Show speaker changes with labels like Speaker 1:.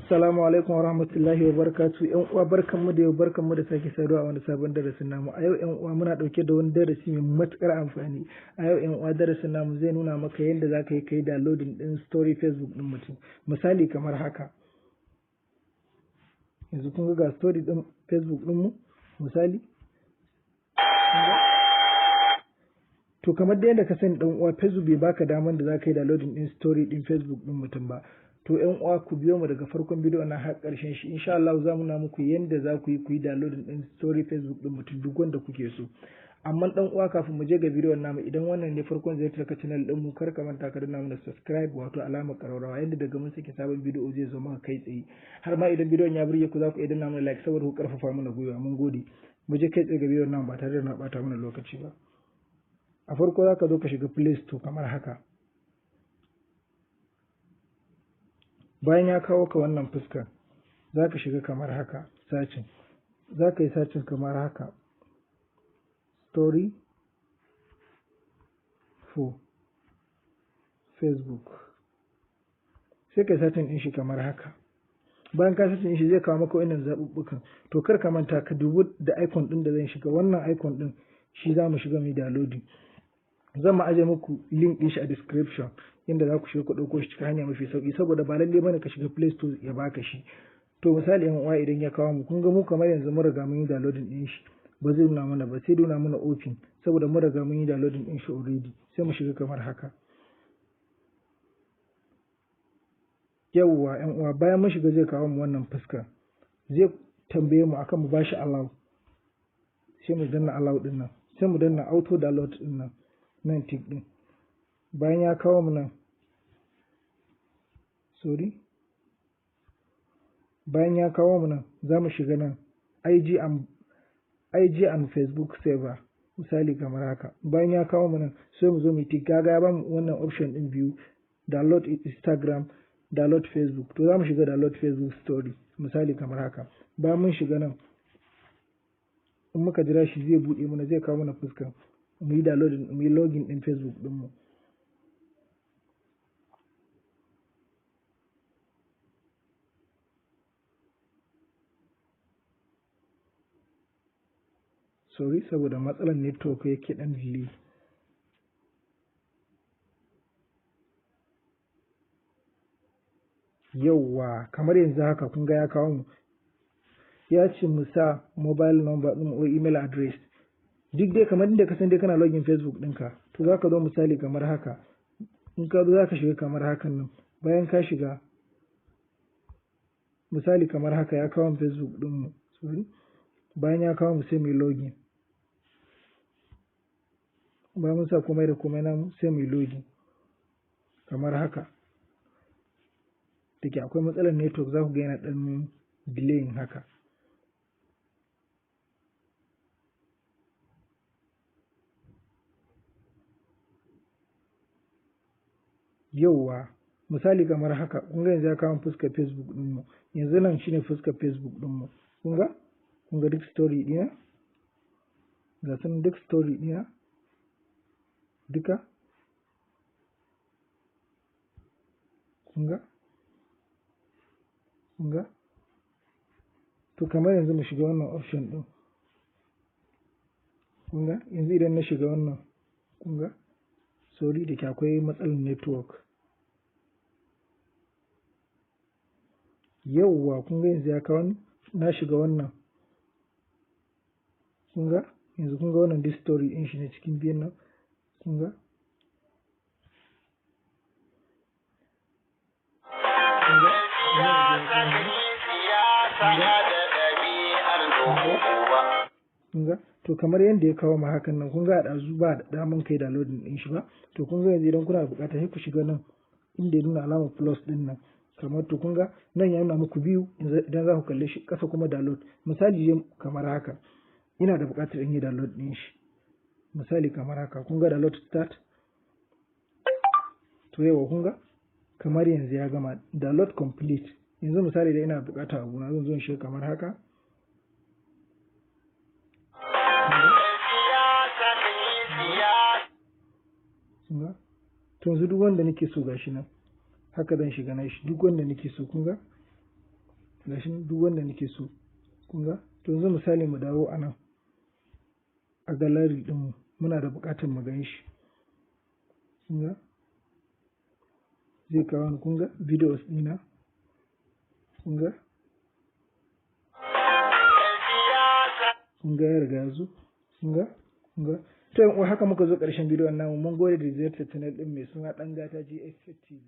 Speaker 1: Assalamu alaikum wa rahmatullahi wa barakatu. ‘Yan uwa, barkanmu da yau, barkanmu da sake saduwa a wani sabon darasin namu. A yau, ‘yan uwa, muna ɗauke da wani darasi mai matuƙar amfani. A yau, ‘yan uwa, darasin namu zai nuna maka yadda za ka yi kai downloading ɗin story Facebook ɗin mutum. Misali kamar haka. Yanzu kun ga story ɗin Facebook ɗinmu, misali. To, kamar da yadda ka sani, ɗan uwa, Facebook bai baka daman da za ka yi downloading ɗin story ɗin Facebook ɗin mutum ba. To, ƴan uwa, ku biyo mu daga farkon bidiyo na har ƙarshen shi. Insha Allah za mu na muku yanda za ku yi ku yi downloading ɗin story Facebook ɗin mutum duk wanda kuke so. Amma ɗan uwa, kafin mu je ga bidiyon namu, idan wannan ne farkon ziyartar ka channel ɗin mu, kar ka manta ka danna mana subscribe, wato alamar ƙararrawa, yanda daga mun saki sabon bidiyo zai zo maka kai tsaye. Har ma idan bidiyon ya burge ku, za ku iya danna mana like saboda ku karfafa mana gwiwa. Mun gode. Mu je kai tsaye ga bidiyon namu ba tare da na ɓata mana lokaci ba. A farko za ka zo ka shiga Play Store kamar haka. Bayan ya kawo ka wannan fuskar, za ka shiga kamar haka, searching. Za ka yi searching kamar haka: story for Facebook. Sai ka yi searching ɗin shi kamar haka. Bayan ka searching ɗin shi, zai kawo maka wannan zaɓuɓɓukan. To, kar ka manta ka dubi da icon ɗin da zan shiga. Wannan icon ɗin shi za mu shiga mu yi downloading. Zan ma aje muku link ɗin shi a description, inda za ku shiga ku ɗauko shi cikin hanya mafi sauƙi, saboda ba lalle bane ka shiga Play Store ya baka shi. To, misali, yan uwa, idan ya kawo mu, kun ga mu kamar yanzu mun riga mun yi downloading ɗin shi, ba zai nuna mana ba, sai nuna mana open, saboda mun riga mun yi downloading ɗin shi already. Sai mu shiga kamar haka. Yawwa, yan uwa, bayan mun shiga, zai kawo mu wannan fuska, zai tambaye mu akan mu bashi allow. Sai mu danna allow ɗin nan, sai mu danna auto download ɗin nan, nan tick ɗin. Bayan ya kawo mu nan, sorry, bayan ya kawo mu nan, za mu shiga nan IG and Facebook server, misali kamar haka. Bayan ya kawo mu nan, sai mu zo mu tick. Kaga ya bamu wannan option din biyu: download Instagram, download Facebook. To, za mu shiga download Facebook story, misali kamar haka. Bayan mun shiga nan, in muka jira shi, zai buɗe mana, zai kawo mana fuskar mu yi downloading, mu yi login din Facebook din mu. Sorry, saboda matsalar network yake dan delay. Yauwa, kamar yanzu haka, kun ga ya kawo mu, ya ce mu sa mobile number ɗin ko email address, duk dai kamar inda ka san dai kana login Facebook ɗinka. To, za ka zo misali kamar haka. In ka zo, za ka shiga kamar hakan nan. Bayan ka shiga, misali kamar haka, ya kawo Facebook ɗinmu. Sorry, bayan ya kawo mu, sai mu yi login. Bayan mun sa komai da komai namu, sai mu yi login kamar haka. Da ke akwai matsalar network, za ku ga yana ɗan delaying haka. Yauwa, misali kamar haka, kun ga yanzu ya kawo fuskar Facebook ɗinmu. Yanzu nan shine fuskar Facebook ɗinmu. Kun ga duk story ɗina ga sunan, duk story ɗina duka. Kun ga. To, kamar yanzu mu shiga wannan option ɗin. Kun ga yanzu idan na shiga wannan, kun ga, sorry, da ke akwai matsalar network. Yauwa, kun ga yanzu ya kawo, na shiga wannan. Kun ga yanzu, kun ga wannan duk story ɗin shi ne cikin biyun nan. Kun ga, kun ga. Kun ga. To, kamar yadda ya kawo ma hakan nan, kun ga a ɗazu ba da daman kai downloading ɗin shi ba. To, kun ga yanzu idan kuna da buƙata, sai ku shiga nan inda ya nuna alamar plus ɗin nan kamar. To, kun ga nan ya nuna muku biyu idan za ku kalle shi ƙasa, kuma download. Misali kamar haka, ina da buƙatar in yi download ɗin shi, misali kamar haka. Kun ga download start. To, yawa, kun ga kamar yanzu ya gama download complete. Yanzu misali da ina buƙata abu na, zan zo in shiga kamar haka. Kun ga. To, yanzu duk wanda nake so, gashi nan haka zan shiga na shi, duk wanda nake so. Kun ga. Gashi duk wanda nake so, kun ga. To yanzu misali mu dawo a nan a gallery ɗinmu, muna da buƙatar mu gan shi. Kun ga, zai kawo ni. Kun ga videos ɗina, kun ga, kun ga ya riga ya zo, kun ga, kun ga. To yan uwa, haka muka zo ƙarshen bidiyon namu. Mun gode da ziyartar channel ɗin mai suna Ɗan Gata GSH TV.